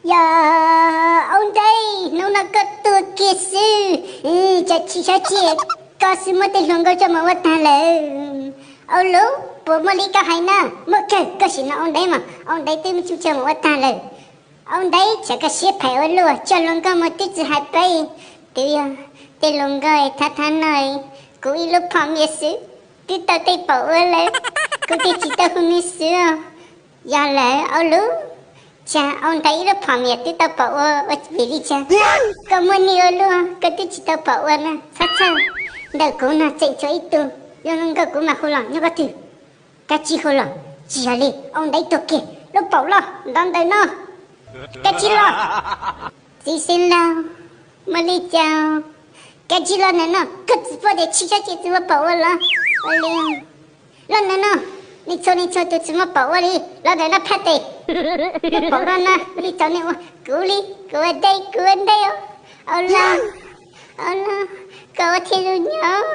Yog, Aub Nteib, hnub no koj tuag kiag xwb. Tsam tsis sab cia, koj xwb muab tej hluas nkauj coj mus ua tag lawm. Au lub, puas muaj li koj hais na? Muaj kawg, koj sim no Aub Nteib mas, Aub Nteib twb muab tsuj coj mus ua tag lawm. Aub Nteib, tsam koj siab phem ua luaj, coj hluas nkauj mus twb tsis hais peb. Twb yog tej hluas nkauj thab thab no, kuv ib lub phom mias xwb twb tau tej pom ua lawm, kuv twb tsis tau hu nws xwb. Yog lawm Aub lub, tsam Aub Nteib ib lub phom mias twb tau pom ua, ua vim li cas? Koj muaj nyiaj ua luaj, koj twb tsis tau pom ua na, txhob txhawj. Ntawm kuv no tseem tshuav ib tug, yog hluas nkauj kuv mam hu los nyob koj twg. Kab Tsib hu los, tsis yog li, Aub Nteib tuag kiag, lub paum loj nto ntawm no. Kab Tsib los. Txiv Xeev Laus, muaj li cas? Kab Tsib los ntawm no, koj tsis paub tias tsis sab cia tsis muaj paum ua los? Ua li, los ntawm no, nej txhua nej txhua tus tsis muaj paum ua li, los ntawm no phaj tes. Lub paum loj no, li thaum nej ua kuv li, kuv ua ntej, kuv ua ntej os. Au los, au los, koj ua thiaj li nyob,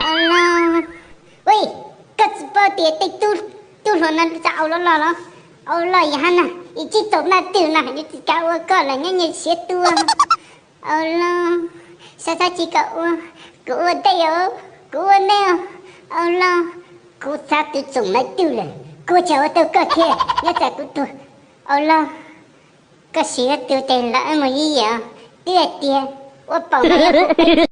au los. Ui, koj tsis paub tias tej tub hluas no tsa au los los los? Au los yog hab na, ib tsib txaum naj twg no yuav tsis kav ua koj lawm, nyob nyias siav tuaj. Au los, sab sab tsis kom ua, kuv ua ntej os, kuv ua ntej os. Au los, kuv xav tus tsoom naj twg lawm, kuv ua cas ua tau koj thiab, nyob tsam kuv tuag. Au los, koj sim yuav tuag ces los wb mus yig yam, twb hais tias ua paum no yog